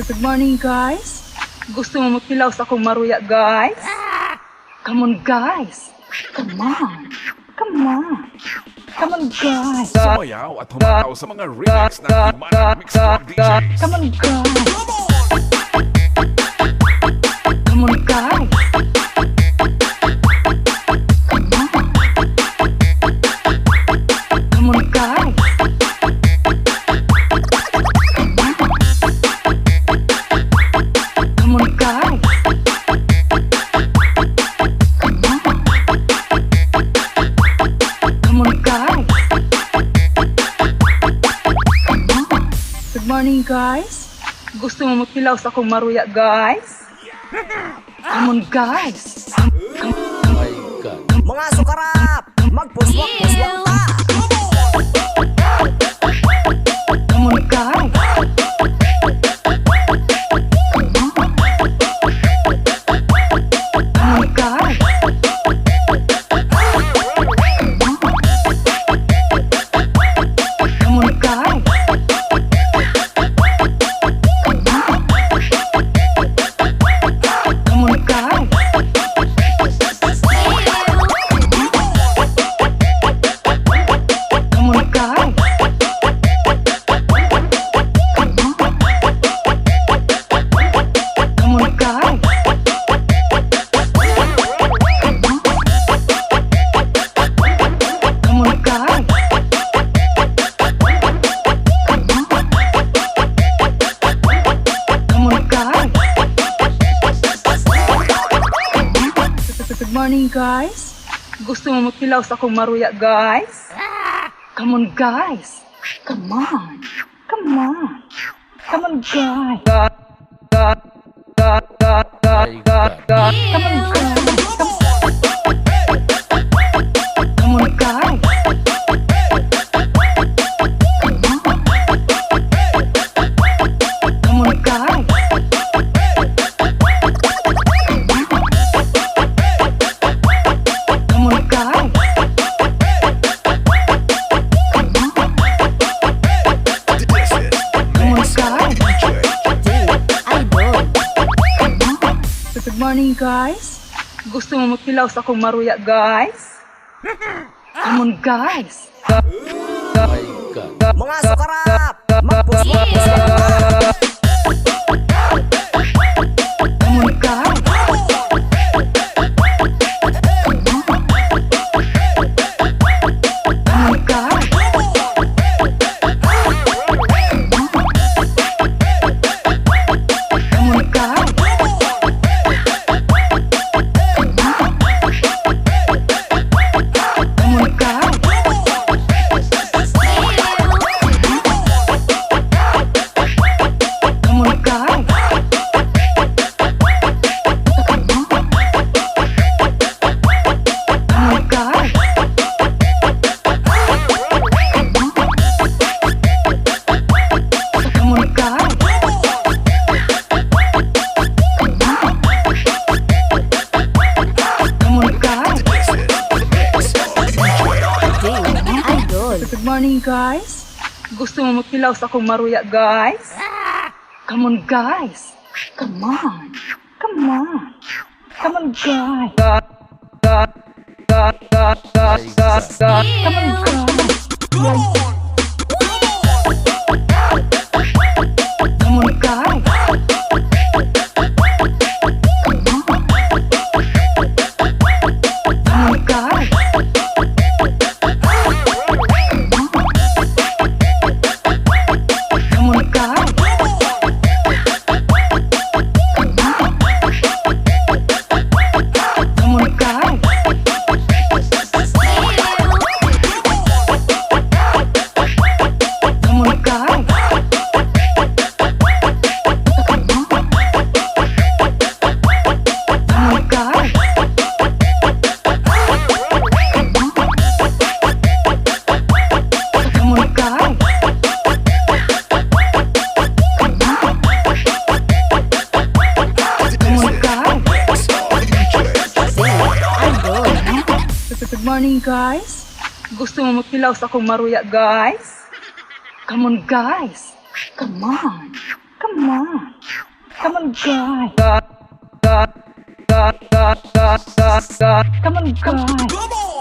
Good morning, guys. Gusto mo maghilaw sa akong maruya, guys? Come on, guys. Come on. Come on. Come on, guys. Sumayaw at humataw sa mga remix ng Himalang Mix Club DJs. Come on, guys. Come on, guys. Come on. Come on, guys. Come on. Come on, guys. Come on. Come on, guys. Come on. Good morning, guys. Gusto mo maghilaw sa akong maruya, guys? Come on, guys. Come, My God. Mga sukarap, magpuswak-puswak ta. Come on, guys. Come on. Come on, guys. Come on. Come on, guys. Come on. Come on, guys. Come on, guys. Come on. Come on, guys. Come on. Come on, guys. Come on. Come on, guys. Come on. Good morning, guys. Gusto mo maghilaw sa akong maruya, guys? Come on, guys. Come on. Come on. Come on, guys. My God. Come on, guys. Come on, guys. Come on. Come on, guys. Come on. Come on, guys. Come on. This is Come on, Mix guys. DJ. Idol. Come on. Good morning, guys. Gusto mo maghilaw sa akong maruya, guys? Come on, guys. My God. Mga sukarap, magpuswak-puswak ta. Come on, guys. Come on. Come on, guys. Come on. Come on, guys. Come on. Come on, guys. Come on, guys. Come on. Come on, guys. Come on. Come on, guys. Come on. Come on, guys. This is Mix DJ. Idol. Good morning, guys. Gusto mo maghilaw sa akong maruya, guys? Come on, guys. Come on. Come on. Come on, guys. My God. Come on, guys. Come on, guys. Come on. Come on, guys. Come on. Come on, guys. Come on. Come on, guys. Come on, guys. Come on. Come on, guys. Come on. Come on, guys. Come on. Come on, guys. Mix DJ. Idol. Good morning, guys. Gusto mo maghilaw sa akong maruya, guys? Come on, guys. Come on. Come on. Come on, guys. Come on, guys.